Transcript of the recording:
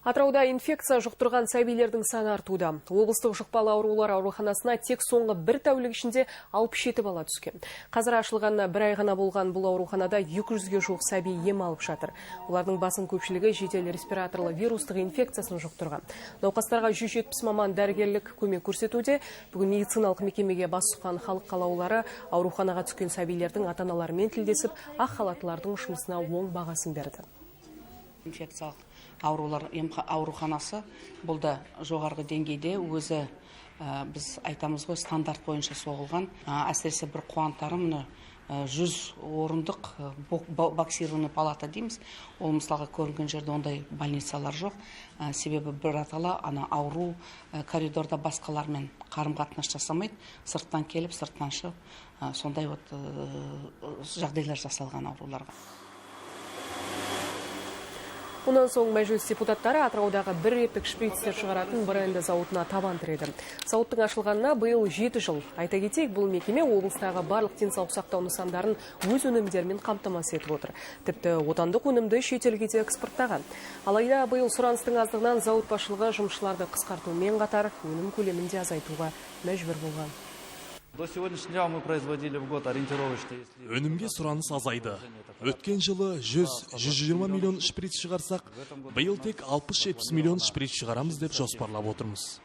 Атырауда инфекция жұқтырған сәбилердің саны артуда. Облыстық жұқпалы аурулар ауруханасына тек соңғы бір тәулік ішінде 67 бала түскен. Қазір ашылғанына бір ай ғана болған бұл ауруханада 200-ге жуық сәби ем алып жатыр. Олардың басым көпшілігі жедел респираторлы вирустық инфекциясын жұқтырған. Науқастарға 170 маман дәрігерлік көмек көрсетуде. Бүгін медициналық мекемеге бас сұққан халық қалаулылары ауруханаға түскен сәбилердің ата-аналарымен тілдесіп, ақ халаттылардың жұмысына оң бағасын берді. Инфекциялық аурулар ауруханасы бұл да жоғарғы деңгейде, өзі біз айтамыз ғой, стандарт бойынша соғылған. Әсіресе бір қуантары, мына 100 орындық боксированный палата дейміз. Ол, мысалға, көрінген жерде ондай больницалар жоқ. Себебі біратала ана ауру коридорда басқалармен қарым қатынас жасамайды, сырттан келіп, сырттан шығып, сондай вот жағдайлар жасалған ауруларға. Онан соң Мәжіліс депутаттары Атыраудағы бір реттік шприцтер шығаратын бренді зауытына табан тіреді. Зауыттың ашылғанына биыл 7 жыл. Айта кетейік, бұл мекеме облыстағы барлық денсаулық сақтау нысандарын өз өнімдерімен қамтамасыз етіп отыр. Тіпті отандық өнімді шетелге де экспорттаған. Алайда биыл сұраныстың аздығынан зауыт басшылығы жұмысшыларды қысқартумен қатар өнім көлемін де азайтуға мәжбүр болған. До сегодняшнего дня мы производили в год ориентировочно, если Өнімге сұраныс азайды. Өткен жылы 100-120 миллион шприц шығарсақ, биыл тек 60-70 миллион шприц шығарамыз деп жоспарлап отырмыз.